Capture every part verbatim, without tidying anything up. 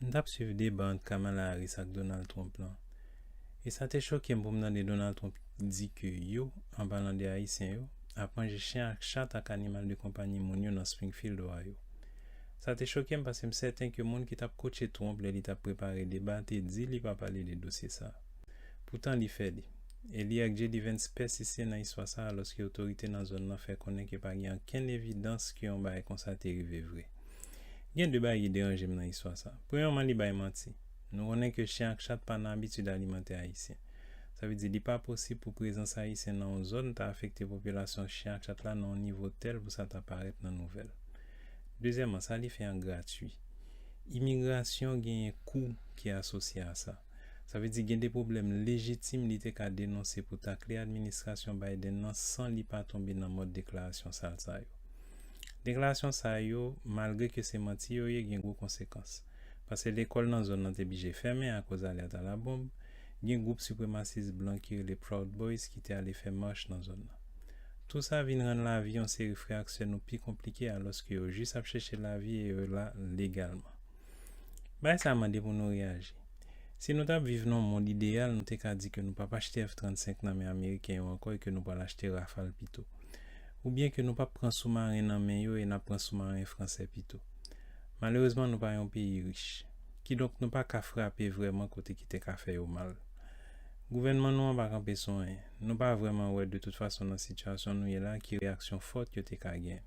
M t ap swiv deba ant Kamala Harris ak Donald Trump lan. E sa te choke m pou m tande Donald Trump di ke yo, an palan de Ayisyen yo, ap manje chen ak chat ak animal de konpanyi moun yo nan Springfield, Ohio. Sa te choke m paske m sèten ke moun ki t ap kotche Trump lè li t ap prepare deba te di li pa pale de dosye sa a. Poutan li fè li. E li ak J D Vance pèsiste nan istwa sa a lòske otorite nan zòn nan fè konnen ke pa gen okenn evidans ke yon bagay konsa te rive vre. Gen de bagay ki deranje m nan istwa sa. Premyèman, li bay manti. Nou konnen ke chen ak chat pa nan abitid alimante Ayisyen. Sa vle di li pa posib pou prezans Ayisyen nan yon zòn ta afekte popilasyon chen ak chat la nan yon nivo tèl pou sa ta parèt nan nouvèl. Dezyèmman, sa li fè an gratwi. Imigrasyon genyen kou ki asosye a sa. Sa vle di gen de pwoblèm lejitim li te ka denonse pou takle administrasyon Biden nan san li pa tonbe nan mòd deklarasyon sal sa yo. Deklarasyon sa yo, malgre ke se manti yo ye, gen gwo konsekans. Paske lekòl nan zòn nan te blije fèmen akoz alèt a la bomb, gen gwoup sipremasis blan ki rele Proud Boys ki te ale fè mach nan zòn nan. Tou sa vin rann lavi yon seri frè ak sè nou pi konplike alòske yo jis ap chèche lavi e yo la legalman. Bagay sa mande pou nou reyaji. Si nou t ap viv nan yon mond ideyal, nou te ka di ke nou p ap achte F trannsenk nan men Ameriken yo ankò e ke nou pral achte Rafale pito. Oubyen ke nou p ap pran soumaren nan men yo e n ap pran soumaren fransè pito. Malerezman, nou pa yon peyi rich. Kidonk, nou pa ka frape vrèman kote ki te ka fè yo mal. Gouvènman nou an pa kanpe sou anyen. Nou pa vrèman wè de tout fason nan sitiyasyon nou ye la ki reyaksyon fòt yo te ka gen.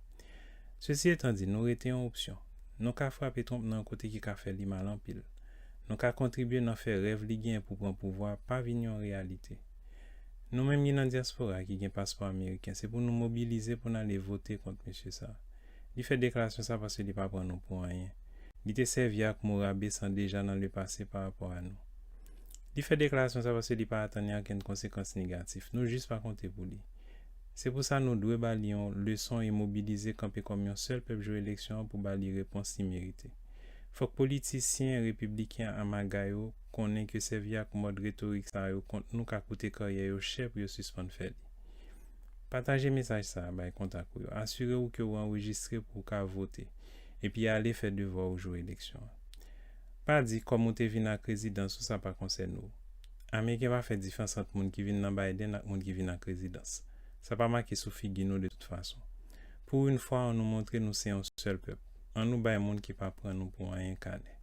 Sesi etan di, nou rete yon opsyon. Nou ka frape Trump nan yon kote ki ka fè li mal anpil. Nou ka kontribye nan fè rèv li gen pou pran pouvwa pa vin yon reyalite. Nou menm ki nan dyaspora ki gen paspò ameriken, se pou nou mobilize pou n ale vote kont mesye sa. Li fè deklarasyon sa paske li pa pran nou pou anyen. Li te sèvi ak mo rabesan deja nan lepase pa rapò a nou. Li fè deklarasyon sa paske li pa atann okenn konsekans negatif. Nou jis pa konte pou li. Se pou sa nou dwe ba li yon leson e mobilize kanpe kòm yon sèl pèp jou eleksyon an pou ba li repons li merite. Fòk politisyen repibliken ak maga yo konnen ke sèvi ak mòd retorik sa yo kont nou ka koute karyè yo chè pou yo sispann fè li. Pataje mesaj sa a bay kontak ou yo. Asire w ke w anrejistre pou w ka vote. Epi ale fè devwa w jou eleksyon an. Pa di kòm ou te vin ak rezidans ou sa pa konsène w. Ameriken pa fè diferans ant moun ki vin nan Biden ak moun ki vin ak rezidans. Sa pa make sou figi nou de tout fason. Pou yon fwa, ann nou montre nou se yon sèl pèp. Ann nou bay moun ki pa pran nou pou anyen kanè.